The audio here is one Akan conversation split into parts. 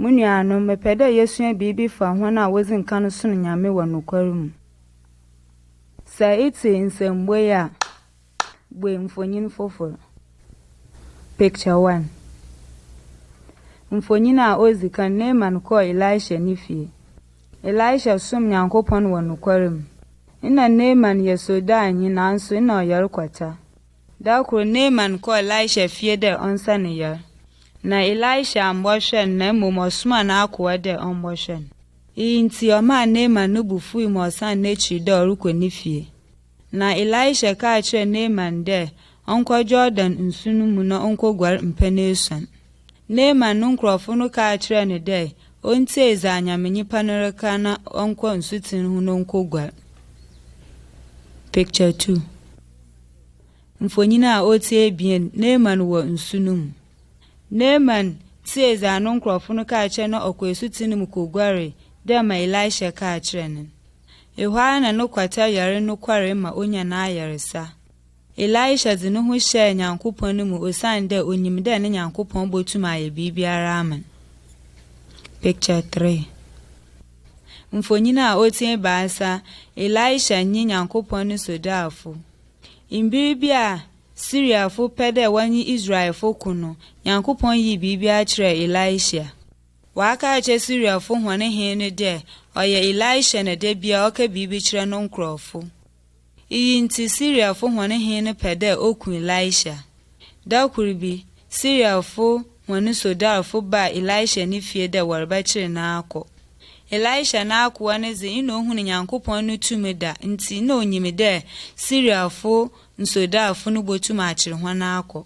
Mo nuanom, mepɛ dɛ yesua biribi fa hɔn a wodzi nkan som Nyame wɔ nokwar mu. Sɛ etse nsɛmbua yi a, bue mfonyin fofor. Picture 1. Mfonyin a odzi kan, Naaman kɔr Elisha ne fie. Elisha soom Nyankopɔn wɔ nokwar mu. Nna Naaman yɛ sordaanyi naaso nna ɔyar kwata. Da kor, Naaman kɔr Elisha fie dɛ ɔnsa no yar. Na Elisha ammbɔhwɛ no na mbom ɔsomaa n'akowaa dɛ ɔmbɔhwɛ no. Iyi ntsi, ɔmaa Naaman no bo fuwii ma ɔsaan n'ekyir dɛ ɔrokɔ ne fie. Na Elisha kaa kyerɛɛ Naaman dɛ ɔnkɔ Jordan nsu no mu na onkoguar mpɛn esuon. Naaman no nkorɔfo no kaa kyerɛɛ no dɛ ontsie dza Nyame nyimpa no reka na ɔnkɔ nsutsen ho na onkoguar. Picture 2. Mfonyin a otsia ebien, Naaman wɔ nsu no mu. Naaman tsiee dza no nkorɔfo no kaa kyerɛɛ no na ɔkɔr esutsen no mu koguaree dɛ ma Elisha kaa kyerɛɛ no no. Ehɔ ara na no kwata yar no kɔree ma onya n'ayarsa. Elisha dze no ho hyɛɛ Nyankopɔn no mu osiandɛ onyim dɛ ne Nyankopɔn botum ayɛ biribiara ama no. Picture 3. Mfonyin a otsia ebiasa, Elisha nye Nyankopɔn no sodaafo. Mber bi a Syriafo pɛ dɛ wɔnye Israelfo ko no, Nyankopɔn yii biribiara kyerɛɛ Elisha. Ɔaka akyerɛ Syriafo hɔn hen no dɛ ɔyɛ Elisha na da biara ɔka biribi kyerɛ no nkorɔfo. Iyi ntsi Syriafo hɔn hen no pɛ dɛ oku Elisha. Da kor bi, Syriafo hɔn sodarfo baa Elisha ne fie dɛ wɔrebɛkyer no akɔ. Elisha n'akowaa no dze nna ohun Nyankopɔn no tum da ntsi nna onyim dɛ Syriafo nsodarfo no botum akyer hɔn akɔ.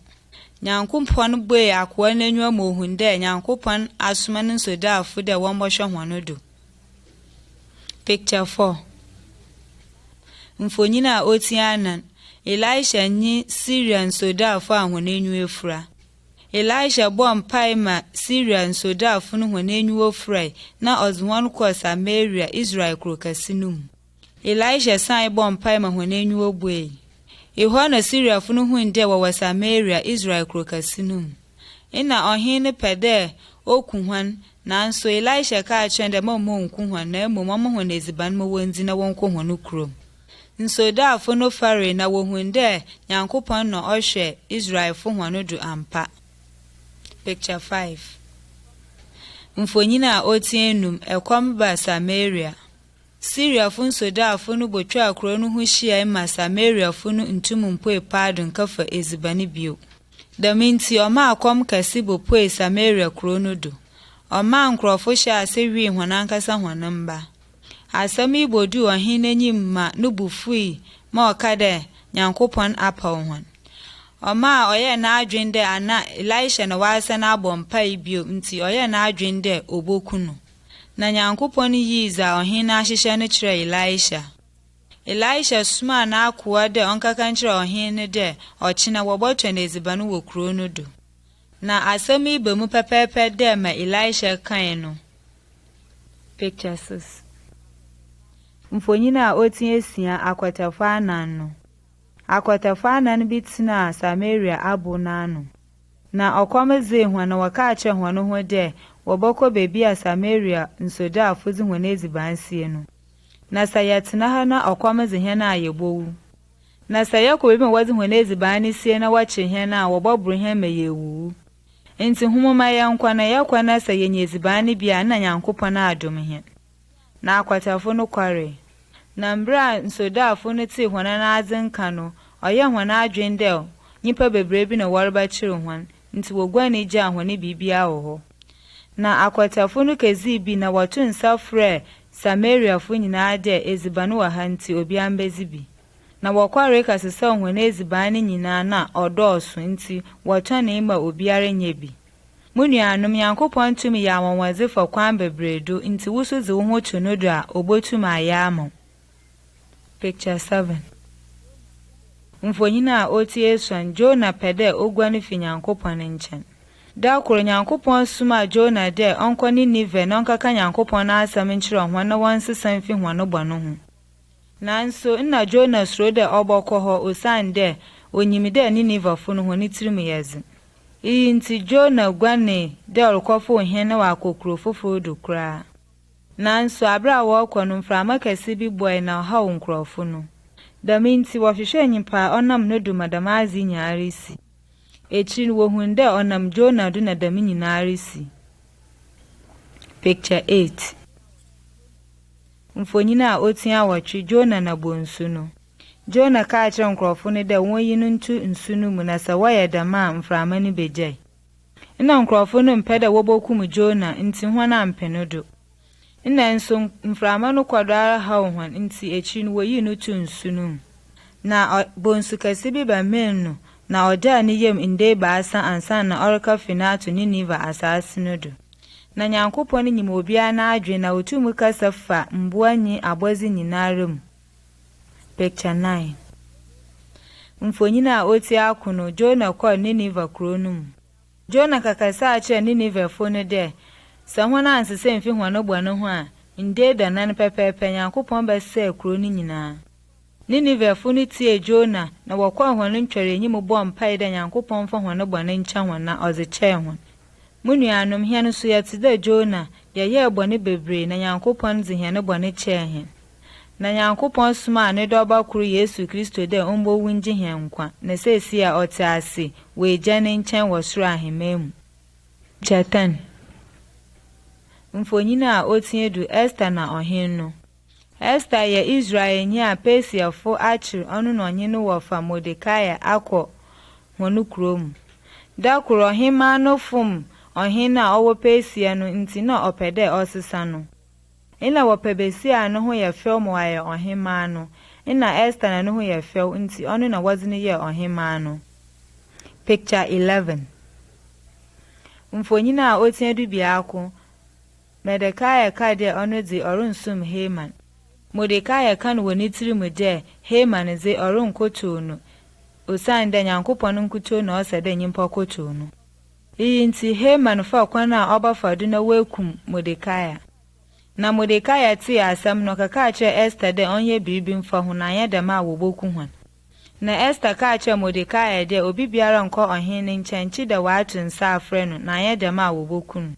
Nyankopɔn buee akowaa n'enyiwa ma ohun dɛ Nyankopɔn asoma no nsodarfo dɛ wɔmbɔhwɛ hɔn do. Picture 4. Mfonyin a otsia anan, Elisha nye Syria nsodarfo a hɔn enyiwa efura. Elisha bɔɔ mpae ma Syria nsodarfo no hɔn enyiwa furae na ɔdze hɔn kɔr Samaria, Israel kurow kɛse no mu. Elisha san bɔɔ mpae ma hɔn enyiwa buei. Ehɔ na Syriafo no hun dɛ wɔwɔ Samaria, Israel kurow kɛse no mu. Nna ɔhen no pɛ dɛ oku hɔn, nanso Elisha kaa kyerɛɛ no dɛ mma onnku hɔn na mbom ɔmma hɔn edziban ma wondzi na wɔnkɔ hɔn kurom. Nsodaafo no faree na wohun dɛ Nyankopɔn na ɔhwɛ Israelfo hɔn do ampa. Picture 5. Mfonyin a otsia enum, Ɛkɔm ba Samaria. Syriafo nsodaafo no botwaa kurow no ho hyiae ma Samariafo no nntum mmpuei paado nnkɛfa edziban bio. Dɛm ntsi, ɔmaa kɔm kɛse bopuei Samaria kurow no do. Ɔmaa nkorɔfo hyɛɛ ase wee hɔn ankasa hɔn mba. Asɛm yi boduu ɔhen n'enyim ma no bo fuwii ma ɔkaa dɛ Nyankopɔn apaw hɔn. Ɔmaa ɔyɛɛ n'adwen dɛ ana Elisha na ɔasan abɔ mpae bio ntsi ɔyɛɛ n'adwen dɛ oboku no. Na Nyankopɔn yii dza ɔhen no ahyehyɛ no kyerɛɛ Elisha. Elisha somaa n'akowaa dɛ ɔnkɛka nkyerɛ ɔhen no dɛ ɔkyena wɔbɔtɔn edziban wɔ kurow no do. Na asɛm yi ba mu pɛpɛɛpɛ dɛ ma Elisha kae no. Picture 6. Mfonyin a otsia esia, Akwatafo anan no. Akwatafo anan bi tsenaa Samaria abow n'ano. Na ɔkɔm dzee hɔn na wɔkaa kyerɛɛ hɔn ho dɛ wɔbɔkɔ beebi a Samaria nsodaafo dze hɔn edziban sie no. Na sɛ yɛtsena ha na ɔkɔm dze hɛn a yebowu. Na sɛ yɛkɔ beebi ma wɔdze hɔn edziban no sie na wɔkyer hɛn a wɔbɔbor hɛn ma yeewuwu. Ntsi hom mma yɛnkɔ na yɛkɔ na sɛ yenya edziban no bi a nna Nyankopɔn adom hɛn. Na akwatafo no kɔree. Na mber a nsodaafo no tsee hɔn anadze nka no, ɔyɛɛ hɔn adwen dɛ nyimpa beberee bi na wɔrebɛkyer hɔn, ntsi woguanee gyaa hɔn biribiara wɔ hɔ. Na akwatafo no kedzii bi na wɔtoo nsa frɛɛ Samariafo nyinaa dɛ edziban wɔ ha ntsi obiara mbedzi bi. Na wɔkɔree kɛsesaw hɔn edziban no nyinaa na ɔdɔɔ so ntsi wɔtɔnee ma obiara nya bi. Mo nuanom, Nyankopɔn tum yɛ anwanwadze fa kwan beberee do ntsi wo so dze wo ho to no do a obotum ayɛ ama wo. Picture 7. Mfonyin a otsia esuon, Jonah pɛ dɛ oguan fi Nyankopɔn nkyɛn. Da kor, Nyankopɔn somaa Jonah dɛ ɔnkɔ Nineveh na ɔnkɛka Nyankopɔn n'asɛm nkyerɛ hɔn na wɔnsesa mfi hɔn bɔn ho. Nanso nna Jonah suro dɛ ɔbɔkɔ hɔ osiandɛ onyim dɛ Ninevehfo no hɔn tsirmu yɛ dzen. Iyi ntsi Jonah guanee dɛ ɔrokɔfow hɛn na ɔakɔ kurow fofor do koraa. Naaso aber a wɔrokɔ no mframa kɛse bi bɔe na ɔhaaw nkorɔfo no. Dɛm ntsi wɔhwehwɛɛ nyimpa a ɔnam no do ma dɛm adze yi nyinara risi. Ekyir no wohun dɛ ɔnam Jonah do na dɛm nyinara risi. Picture 8. Mfonyin a otsia awɔtwe, Jonah na bonsu no. Jonah kaa kyerɛɛ nkorɔfo no dɛ wonyi no nto nsu no mu na sɛ wɔyɛ dɛm a mframa no begyae. Nna nkorɔfo no mmpɛ dɛ wobokum Jonah ntsi hɔn ammpen no do. Nna nso mframa no kɔ do ara haw hɔn ntsi ekyir no woyii no too nsu no mu. Na bonsu kɛse bi bɛmeen no na ɔdaa ne yamu nda ebiasa ansaana ɔreka no ato Nineveh asaase no do. Na Nyankopɔn nyim obiara n'adwen na otum kasa fa mboa nye abɔdze nyinara mu. Picture 9. Mfonyin a otsia ako no, Jonah kɔr Nineveh kurow no mu. Jonah kakasaa kyerɛɛ Ninevehfo no dɛ, sɛ hɔn ansesa mmfi hɔn bɔn ho a, nda eduanan pɛpɛɛpɛ Nyankopɔn bɛsɛɛ kurow no nyinaa. Ninevehfo no tiee Jonah na wɔkɔɔ hɔn ntwɛr enyim bɔɔ mpae dɛ Nyankopɔn mfa hɔn bɔn nkyɛ hɔn na ɔdze kyɛɛ hɔn. Mo nuanom, hɛn nso yɛtse dɛ Jonah, yɛyɛɛ bɔne bebree na Nyankopɔn dze hɛn bɔne kyɛɛ hɛn. Na Nyankopɔn somaa ne dɔba kor Yesu Kristo dɛ ombowu ngye hɛn nkwa, na seesei a ɔtse ase wɔ Egya ne nkyɛn wɔ sor ahemman mu. Picture 10. Mfonyin a otsia du, Esther na ɔhen no. Esther yɛ Israelnyi a Persiafo akyer ɔno na ɔnye no wɔfa Mordecai akɔ hɔn kurow. Da kor ɔhemmaa no fom ɔhen a ɔwɔ Persia no ntsi na ɔpɛ dɛ ɔsesa no. Nna wɔpɛ besia a ne ho yɛ fɛw ma ɔayɛ ɔhemmaa no. Nna Esther na ne ho yɛ fɛw ntsi ɔno na wɔdze no yɛɛ ɔhemmaa no. Picture 11. Mfonyin a otsia du biako, Mordecai kaa dɛ ɔno dze ɔronnsom Haman. Mordecai ka no wɔ ne tsirmu dɛ Haman dze ɔronnkotow no osiandɛ Nyankopɔn nkutoo na ɔsɛ dɛ nyimpa kotow no. Iyi ntsi Haman faa kwan a ɔbɛfa do na oekum Mordecai. Na Mordecai tsee asɛm no, ɔkɛkaa kyerɛɛ Esther dɛ ɔnyɛ biribi mfa ho na annyɛ dɛm a woboku hɔn. Na Esther kaa kyerɛɛ Mordecai dɛ obi biara nkɔ ɔhen ne nkyɛn kyi dɛ wɔato nsa afrɛ no na annyɛ dɛm a woboku no.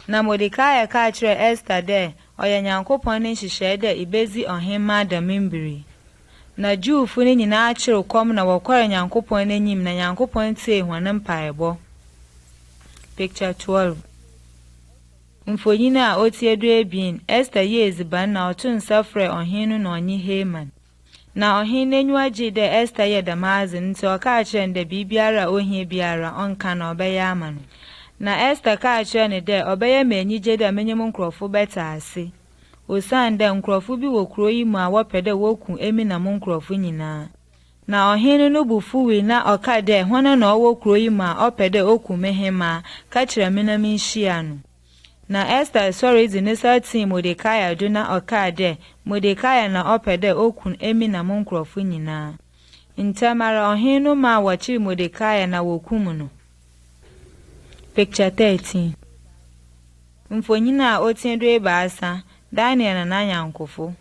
Na Mordecai kaa kyerɛɛ Esther dɛ ɔyɛ Nyankopɔn ne nhyehyɛe dɛ ibedzi ɔhemmaa dɛm mber yi. Na Jewfo no nyinaa kyerew kɔm na wɔkɔr Nyankopɔn n'enyim na Nyankopɔn tsiee hɔn mpaebɔ. Picture 12. Mfonyin a otsia du ebien, Esther yɛɛ edziban na ɔtoo nsa frɛɛ ɔhen no na ɔnye Haman. Na ɔhen n'enyiwa gyee dɛ Esther yɛ dɛm adze no ntsi ɔkaa kyerɛɛ no dɛ biribiara a ohia biara ɔnka na ɔbɛyɛ ama no. Na Esther kaa kyerɛɛ no dɛ ɔbɛyɛ me enyigye dɛ menye mo nkorɔfo bɛtse ase. Osiandɛ nkorɔfo bi wɔ kurow yi mu a wɔpɛ dɛ woku emi na mo nkorɔfo nyinaa. Na ɔhen no no bo fuwii na ɔkaa dɛ hɔn na ɔwɔ kurow yi mu a ɔpɛ dɛ oku me hemmaa, ka kyerɛ me na minhyia no. Na Esther sɔree dze ne nsa tsii Mordecai do na ɔkaa dɛ Mordecai na ɔpɛ dɛ oku emi na mo nkorɔfo nyinaa. Ntsɛm ara ɔhen no maa wɔkyeer Mordecai na wokum no. Picture 13. Mfonyin a otsia du ebiasa, Daniel na n'anyankofo.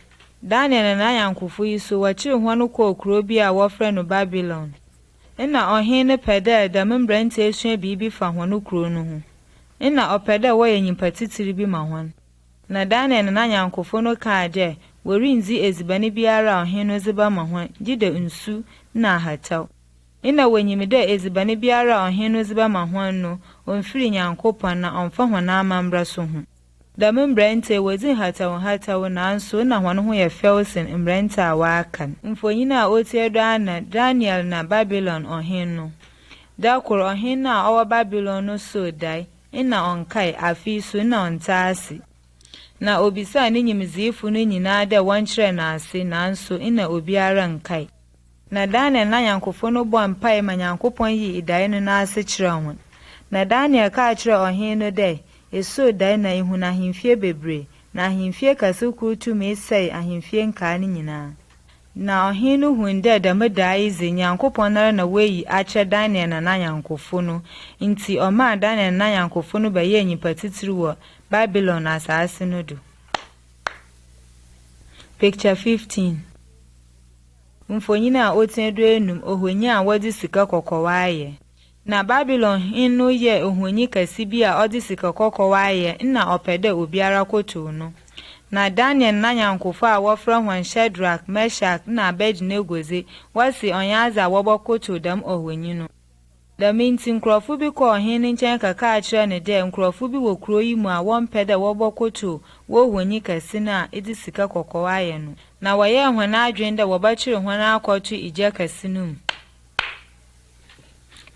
Daniel na n'anyankofo yi so wɔkyeer hɔn kɔɔ kurow bi a wɔfrɛ no Babylon. Nna ɔhen no pɛ dɛ dɛm mberantsɛ esua biribi fa hɔn kurow no ho. Nna ɔpɛ dɛ wɔyɛ nyimpa tsitsir bi ma hɔn. Na Daniel na n'anyankofo no kaa dɛ worinndzi edziban biara a ɔhen no dze bɛma hɔn gye dɛ nsu na ahataw. Nna wonyim dɛ edziban biara a ɔhen no dze bɛma hɔn no, omfir Nyankopɔn na ɔmmfa hɔn amambra so ho. Dɛm mberantsɛ yi wodzi nhataw nhataw nanso nna hɔn ho yɛ fɛw sen mberantsɛ a wɔaka no. Mfonyin a otsia do ana, Daniel na Babylon ɔhen no. Da kor, ɔhen no a ɔwɔ Babylon no soo dae, nna ɔnnkae, afei so nna ɔnntse ase. Na obisaa ne nyimdziifo no nyinaa dɛ wɔnkyerɛ no ase nanso nna obiara nnkae. Na Daniel n'anyankofo no bɔɔ mpae ma Nyankopɔn yii dae no n'ase kyerɛɛ hɔn. Na Daniel kaa kyerɛɛ ɔhen no dɛ, esoo dae na ihun ahemfie bebree, na ahemfie kɛse kor tumii sɛe ahemfie nkaa no nyinaa. Na ɔhen no hun dɛ dɛm dae yi dze Nyankopɔn noara na oeyi akyerɛ Daniel na n'anyankofo no, ntsi ɔmaa Daniel na n'anyankofo no bɛyɛɛ nyimpa tsitsir wɔ Babylon asaase no do. Picture 15. Mfonyin a otsia du enum, ohonyi a wɔdze sika kɔkɔɔ ayɛ. Na Babylon hen no yɛɛ ohonyi kɛse bi a ɔdze sika kɔkɔɔ ayɛ nna ɔpɛ dɛ obiara kotow no. Na Daniel na n'anyɛnkofo a wɔfrɛ hɔn Shadrach, Meshach na Abednego dze, wɔse ɔnnyɛ adze a wɔbɔkotow dɛm ohonyi no. Dɛm ntsi nkorɔfo bi kɔr ɔhen ne nkyɛn kɛkaa kyerɛɛ no dɛ nkorɔfo bi wɔ kurow yi mu a wɔmmpɛ dɛ wɔbɔkotow w'ohonyi kɛse no a edze sika kɔkɔɔ ayɛ no. Na wɔyɛɛ hɔn adwen dɛ wɔbɛkyer hɔn akɔto gya kɛse no mu.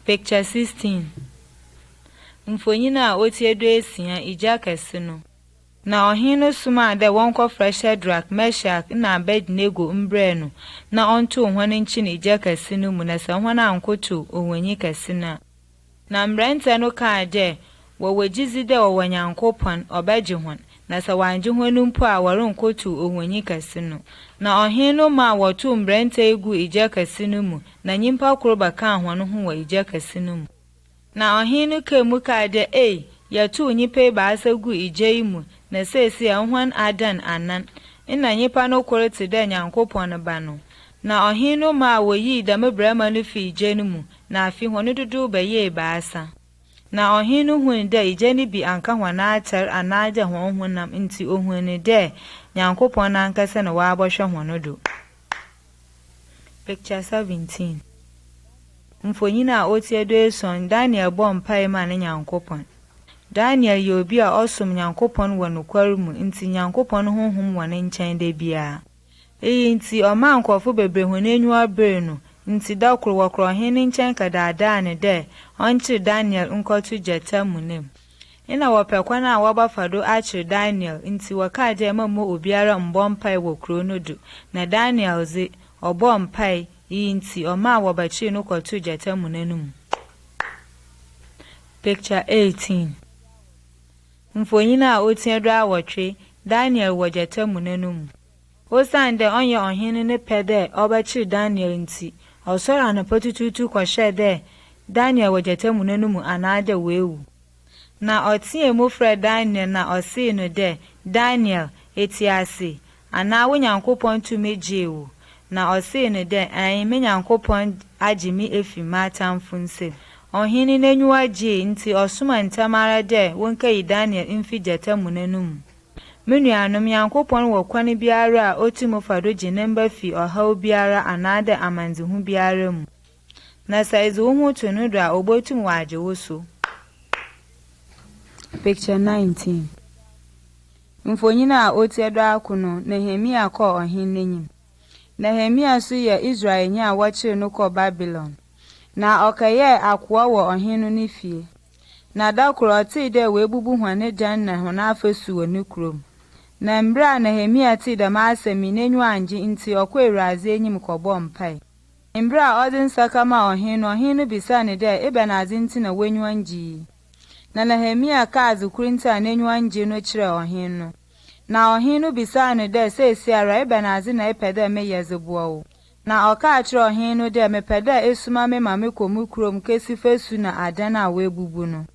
Picture 16. Mfonyin a otsia 60, Egya kɛse no. Na ɔhen no somaa dɛ wɔnkɔfrɛ Shadrach, Meshach na Abednego mbrɛ no na ɔntow hɔn nkyen egya kɛse no mu na sɛ hɔn annkotow ohonyi kɛse no a. Na mberantsɛ no kaa dɛ wɔwɔ gyedzi dɛ wɔwɔ Nyankopɔn, ɔbɛgye hɔn, na sɛ wɔanngye hɔn mpo a wɔronnkotow ohonyi kɛse no. Na ɔhen no maa wɔtoow mberantsɛ yi guu egya kɛse no mu, na nyimpa kor bɛkaa hɔn ho wɔ egya kɛse no mu. Na ɔhen no kaa mu kaa dɛ, Ei, yɛtoow nyimpa ebiasa guu egya yi mu, na sesei hɔn adan anan. Nna nyimpa no kor tse dɛ Nyankopɔn ba no. Na ɔhen no maa woyii dɛm barima no fii gya no mu, na afei hɔn dodow bɛyɛɛ ebiasa. Na ɔhen no hun dɛ egya no bi annka hɔn atar anaadɛ hɔn honam ntsi ohun no dɛ Nyankopɔn nankasa na ɔabɔhwɛ hɔn do. Picture 17. Mfonyin a otsia 70, Daniel bɔɔ mpae maa ne Nyankopɔn. Daniel yɛ obi a ɔsom Nyankopɔn wɔ nokwar mu ntsi Nyankopɔn honhom wɔ ne nkyɛn da biara. Iyi ntsi ɔmaa nkorɔfo bebree hɔn enyiwa ber no ntsi da kor wɔkɔr ɔhen ne nkyɛn kɛdaadaa no dɛ ɔnkyer Daniel nkɔto gyata muna mu. Nna wɔpɛ kwan a wɔbɛfa do akyer Daniel ntsi wɔkaa dɛ mma obiara mmbɔ mpae wɔ kurow no do, na Daniel dze, ɔbɔɔ mpae, iyi ntsi ɔmaa wɔbɛkyeer no kɔtoo gyata muna no mu. Picture 18. Mfonyin a otsia 18, Daniel wɔ gyata muna no mu. Osian dɛ ɔnnyɛ ɔhen no ne pɛ dɛ ɔbɛkyer Daniel ntsi, ɔsoɛr anɔpa tutuutu kɔhwɛɛ dɛ Daniel wɔ gyata muna no mu anaadɛ oewu. Na ɔtseaa mu frɛɛ Daniel na ɔsee no dɛ, Daniel, etse ase? Anaa wo Nyankopɔn tumi gyee wo? Na ɔsee no dɛ, Aane, me Nyankopɔn agye me efi m'atamfo nsamu. Ɔhen no n'enyiwa gyee ntsi ɔsomaa ntsɛm ara dɛ wonkeyi Daniel mfi gyata muna no mu. Me nuanom, Nyankopɔn wɔ kwan biara a otum fa do gye ne mba fi ɔhaw biara anaadɛ amandzehu biara mu. Na sɛ edze wo ho to no do a, obotum ɔagye wo so. Picture 19. Mfonyin a otsia 19, Nehemia kɔɔ ɔhen n'enyim. Nehemia so yɛ Israelnyi a wɔkyeer no kɔɔ Babylon. Na ɔkɛyɛɛ akoa wɔ ɔhen no ne fie. Na da kor ɔtsee dɛ woebubu hɔn dan na hɔn afasu wɔ ne kurom. Na mber a Nehemia tsee dɛm asɛm yi, n'enyiwa anngye ntsi ɔkɔɔ Ewuradze enyim kɔbɔɔ mpae. Mber a ɔdze nsa kɛmaa ɔhen no, ɔhen no bisaa no dɛ, Ebɛnadze ntsi na w'enyiwa nngye yi? Na Nehemia kaa adze kor ntsi a n'enyiwa nngye no kyerɛɛ ɔhen no. Na ɔhen no bisaa no dɛ, Seisiara ebɛnadze na epɛ dɛ meyɛ dze boa wo? Na ɔkaa kyerɛɛ ɔhen no dɛ, Mepɛ dɛ esoma me ma mekɔ mo kurom kesi fasu na adan a woebubu no.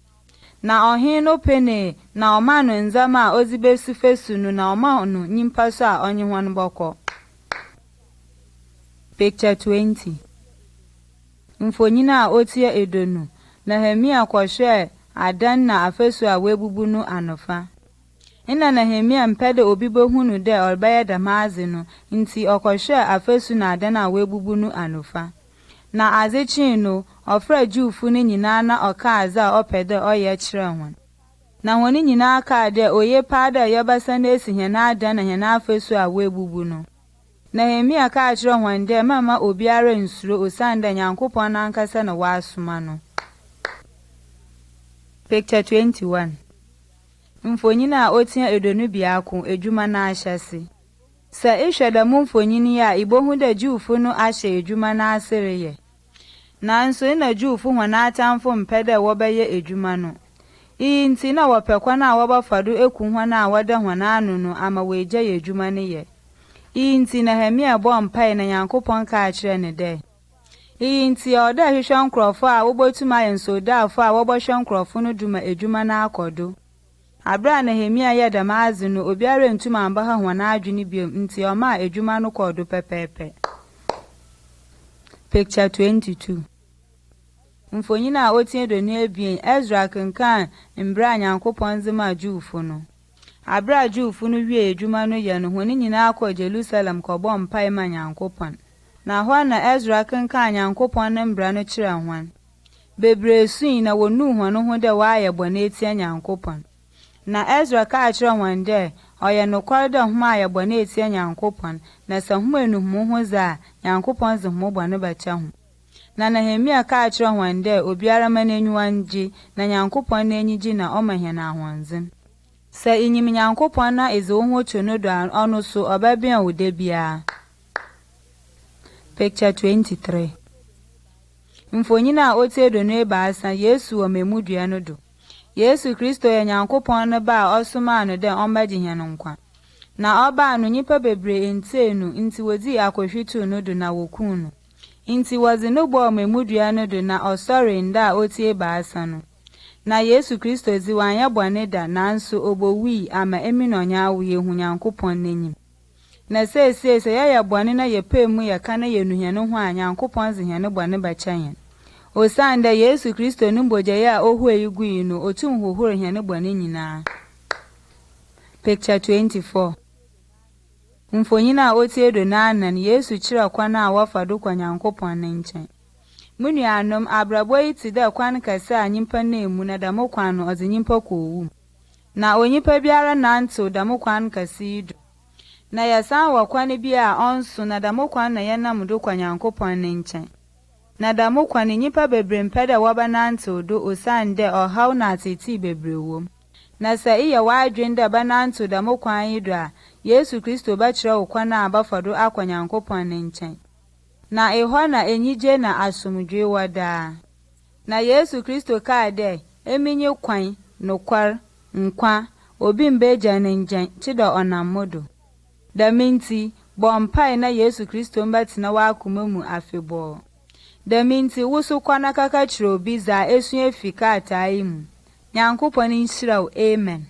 Na ɔhen no penee na ɔmaa no ndzɛmba a ɔdze besi fasu no na ɔmaa no nyimpa so a ɔnye hɔn bɔkɔ. Picture 20. Mfonyin a otsia 20, Nehemia kɔhwɛɛ adan na afasu a woebubu no anofa. Nna Nehemia mmpɛ dɛ obi bohu no dɛ ɔrebɛyɛ dɛm adze no ntsi ɔkɔhwɛɛ afasu na adan a woebubu no anofa. Na adze kyee no, ɔfrɛɛ Jewfo no nyinaa na ɔkaa adze a ɔpɛ dɛ ɔyɛ kyerɛɛ hɔn. Na hɔn nyinaa kaa dɛ oye paa dɛ yɛbɛsan esi hɛn adan na hɛn afasu a woebubu no. Nehemia kaa kyerɛɛ hɔn dɛ mma obiara nsuro osiandɛ Nyankopɔn nankasa na ɔasoma no. Picture 21. Mfonyin a otsia 21, Edwuma n'ahyɛse. Sɛ ehwɛ dɛm mfonyin yi a, ibohu dɛ Jewfo no ahyɛ edwuma n'ase reyɛ. Nanso nna Jewfo hɔn atamfo mmpɛ dɛ wɔbɛyɛ edwuma no. Iyi ntsi na wɔpɛ kwan a wɔbɛfa do eku hɔn a wɔda hɔn ano no ama woegyae edwuma no yɛ. Iyi ntsi Nehemia bɔɔ mpae na Nyankopɔn kaa kyerɛɛ no dɛ, Iyi ntsi ɔwɔ dɛ ehwehwɛ nkorɔfo a wobotum ayɛ nsordaafo a wɔbɔhwɛ nkorɔfo no do ma edwuma no akɔ do. Aber a Nehemia yɛɛ dɛm adze no, obiara enntum ammbɛha hɔn adwen bio ntsi ɔmaa edwuma no kɔɔ do pɛpɛɛpɛ. Picture 22. Mfonyin a otsia 22, Ezra kenkaan mbra a Nyankopɔn dze maa Jewfo no. Aber a Jewfo no wiee edwuma no yɛ no, hɔn nyinaa kɔr Jerusalem kɔbɔɔ mpae maa Nyankopɔn. Na hɔ na Ezra kenkaan Nyankopɔn ne mbra no kyerɛɛ hɔn. Beberee sui na wonuu hɔn ho dɛ wɔayɛ bɔn etsia Nyankopɔn. Na Ezra kaa kyerɛɛ hɔn dɛ, Ɔyɛ nokwar dɛ hom ayɛ bɔn etsia Nyankopɔn, na sɛ hom enu homho dze a, Nyankopɔn dze hom bɔn bɛkyɛ hom. Na Nehemia kaa kyerɛɛ hɔn dɛ obiara mma n'enyiwa ngye, na Nyankopɔn n'enyi gye na ɔma hɛn ahoɔdzen. Sɛ inyim Nyankopɔn na edze woho to no do a, ɔno so ɔbɛbɛn wo da biara. Picture 23. Mfonyin a otsia 23, Yesu wɔ Memudua no do. Yesu Kristo yɛ Nyankopɔn ne Ba a ɔsomaa no dɛ ɔmbɛgye hɛn nkwa. Na ɔbaa no, nyimpa beberee enntsiee no, ntsi wodzii akɔhwi too no do na wokuu no. Ntsi wɔdze no bɔɔ Memudua no do na ɔsɔree nda a otsia 3 no. Na Yesu Kristo dze, ɔannyɛ bɔne da, naaso obowui ama emi na ɔnye awo yeehu Nyankopɔn n'enyim. Na sesei sɛ yɛyɛ bɔne na yɛpaa mu yɛka na yenu hɛn ho a, Nyankopɔn dze hɛn bɔne bɛkyɛ hɛn. Osiandɛ Yesu Kristo no mbɔgyae a ohuei gui no, otum hohor hɛn bɔne nyina. Picture 24. Mfonyin a otsia 24, Yesu kyerɛ kwan a wɔfa do kɔ Nyankopɔn ne nkyɛn. Mo nuanom, abrabɔ yi tse dɛ kwan kɛse a nyimpa nam mu na dɛm kwan no ɔdze nyimpa kɔ owu mu. Na onyimpa biara nantsew dɛm kwan kɛse yi do. Na yɛsan wɔ kwan bi a ɔnnso na dɛm kwan na yɛnam do kɔ Nyankopɔn ne nkyɛn. Na dɛm kwan no nyimpa beberee mmpɛ dɛ wɔbɛnantsew do osiandɛ ɔhaw na atseetsee beberee wɔ mu. Na sɛ eyɛ w'adwen dɛ ebɛnantsew dɛm kwan yi do a, Yesu Kristo bɛkyerɛ wo kwan a ebɛfa do akɔ Nyankopɔn ne nkyɛn. Na ehɔ na enyigye na asomdwee wɔ daa. Na Yesu Kristo kaa dɛ, Emi nye kwan, nokwar, nkwa, obi mmba Egya ne nkyɛn, gyedɛ ɔnam mo do. Dɛm ntsi, bɔ mpae na Yesu Kristo mbɛtsena w'akoma mu afebɔɔ. Dɛm ntsi, wo so kɔ na kɛka kyerɛ obi dza esua efi krataa yi mu. Nyankopɔn nhyira wo. Amen.